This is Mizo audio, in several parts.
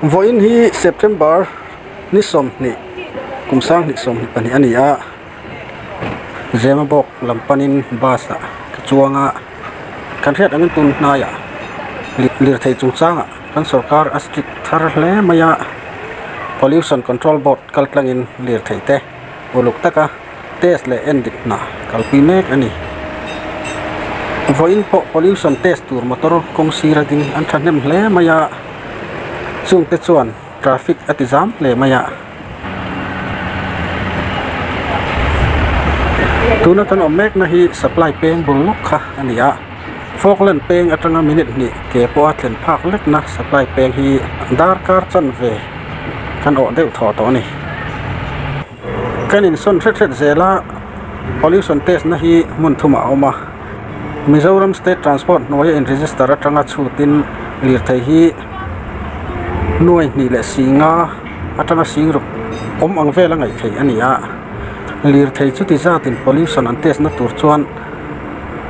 Vawiin hi September ni 20 kum 2022 a ni a, Zemabawk lam panin bus ah ka chuang a, kan hriat angin tun hnaiah lirthei chungchangah kan sorkar a strict thar hle mai a, Pollution Control Board kal tlangin lirthei te uluk taka test leh en dik hna kalpui mek a ni. Vawiin pawh pollution test tur motor kawng sira ding an thahnem hle mai a, chungte chuan traffic a ti zam hle mai a. Tuna kan awm mekna hi supply peng bul lawk kha a ni a, Falkland peng atanga minute hnih ke pawha thlen phak lekna supply peng hi darkar chanve kan awh deuh thawh tawh a ni. Kan insawn hret hret zel a, pollution test na hi hmun thumah a awm a, Mizoram State Transport hnuaia in register atanga chhutin lirthei hi nuai hnih leh singa atanga sing ruk awm ang vel a ngaih theih a ni a, lirthei chuti zatin pollution an test na tur chuan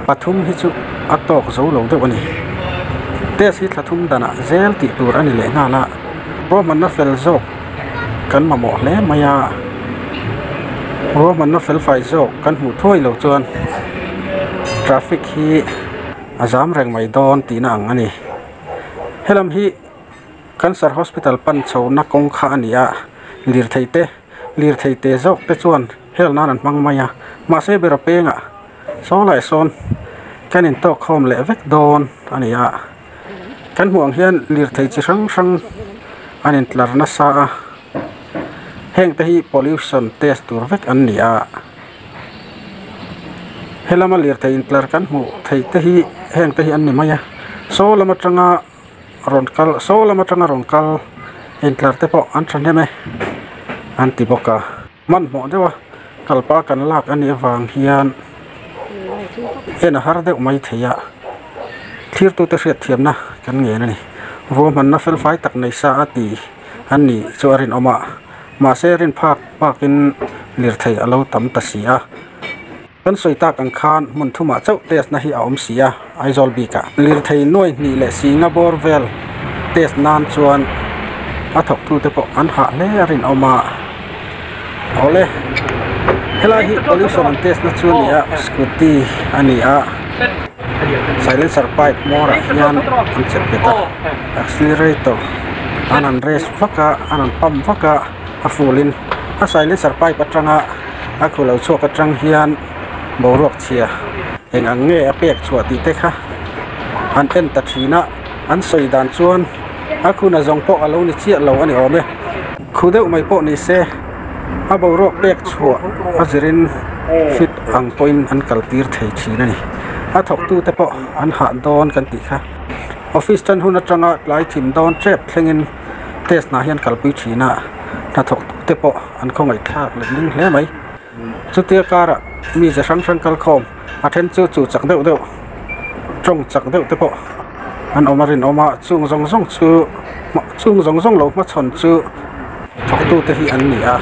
pathum hi chu a tawk zo lo deuh a ni. Test hi thla thum danah zel tih tur a ni leh nghal a, ruahmanna fel zawk. Kan mamawh hle mai a, ruahmanna fel fai zawk kan hmuh thuai lo chuan traffic hi a zam reng mai dawn tihna ang a ni. Helam hi Cancer Hospital pan chhohna kawng kha a ni a, lirthei te lirthei te zawk te chuan hel nan an hmang mai a, mahse ber a pengah saw lai sawn kan intawk khawm leh vek dawn a ni a. Kan hmuh ang hian lirthei chi hrang hrang an intlar nasa a, heng te hi pollution test tur vek an ni a, helama lirthei intlar kan hmuh theih te hi heng te hi an ni mai a, saw lam atanga rawn kal saw lam atanga rawn kal intlar te pawh an thahnem e an ti bawk a. Hmanhmawh deuha kalpa kan lak a nih avang hian en a har deuh mai thei a, thlirtute hriatthiamna kan ngen a ni. Ruahmanna felfai tak nei sa a ti an nih chu a rinawm a, mahse rin phak bakin lirthei a lo tam ta si a. Kan sawi tak ang khan hmun thumah chauh test na hi a awm si a, Aizawl bikah. Lirthei nuai hnih leh singa bawr vel test nan chuan a thawktute pawh an hah hle a rinawm a. Awle, helai hi pollution an test na chu a ni a, scooty a ni a, silencer pipe hmawrah hian an chep bet a, accelerator an han race vak a, an han pump vak a, a full in a silencer pipe atanga a khu lo chhuak atang hian boruak chhia eng ang nge a pek chhuah tih te kha an en ta thin a, an sawi dan chuan a khu na zawng pawh a lo ni chiah lo a ni awm e, khu deuh mai pawh ni se a boruak pek chhuah a zirin fit ang pawhin an kal tir thei thin a ni, a thawk tu te pawh an hah dawn kan tih kha office tan hun atanga tlai thim dawn tep thlengin. Test hnah hian kalpui thin a, hnathawk te pawh an khawngaih thlak leh ling hle mai. Chutia karah mi ze hrang hrang kal khawm a then chu chu chak deuh deuh tawng chak deuh te pawh an awm a rinawm a, chung zawng zawng chu chung zawng zawng lo hmachhawn chu thawktute hi an ni a,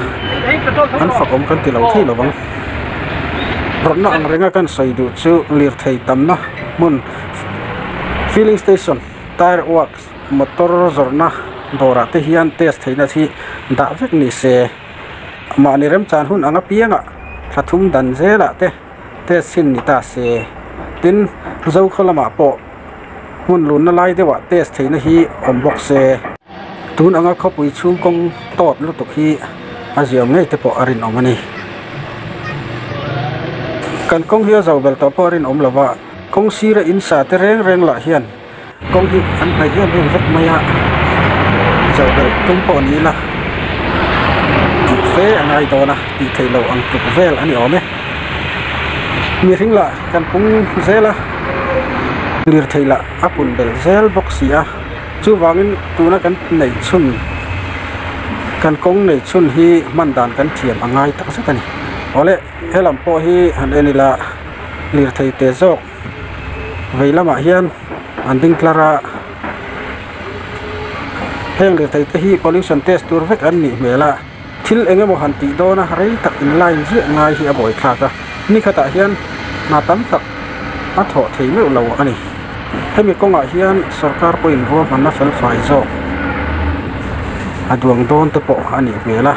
an fakawm kan ti lo thei lo vang. Rawtna ang renga kan sawi duh chu lirthei tamna hmun filling station tyre works. Motor zawrhna dawrah te hian test theihna hi dah vek ni se, mahni remchan hun ang apiangah thla thum dan zelah te test chhin ni ta se. Tin, Zokhaw lamah pawh hmun lunna lai deuhah test theihna hi awm bawk se. Tun anga khawpui chhung kawng tawt lutuk hi a ziam ngei te pawh a rinawm a ni. Kan kawng hi a zo bel tawh pawh a rinawm lova, kawng sira in sa te reng reng lah hian Kawng hi an hnaih em em vek mai a, zo belh tum pawh ni ila tih fe a ngai dawn a, tih theih loh ang tluk vel a ni awm e. Mihring lah kan pung zel a, lirthei lah a pun belh zel bawk si a, chuvangin tuna kan neih chhun kan kawng neih chhun hi hman dan kan thiam a ngai tak zet a ni. Awle helam pawh hi han en ila lirthei te zawk. Vei lamah hian an ding tlar a, heng lirthei te hi pollution test tur vek an nih hmel a, thil eng emaw han tih dawn a rei tak in line ziah ngai hi a buai thlak a, ni khatah hian hna tam tak a thawh thei meuh lo a ni. Hemi kawngah hian sorkar pawhin ruahmanna fel fai zawk. a duang dawn te pawh a nih hmel a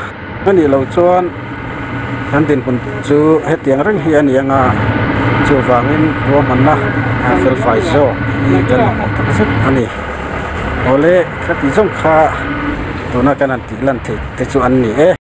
a nih loh chuan kan dinhmun chu hetiang reng hi a ni ang a chuvangin ruahmanna fel fai zawk hi kan mamawh tak zet a ni awle khati zawng kha tuna kan han tih lan theih te chu an ni e.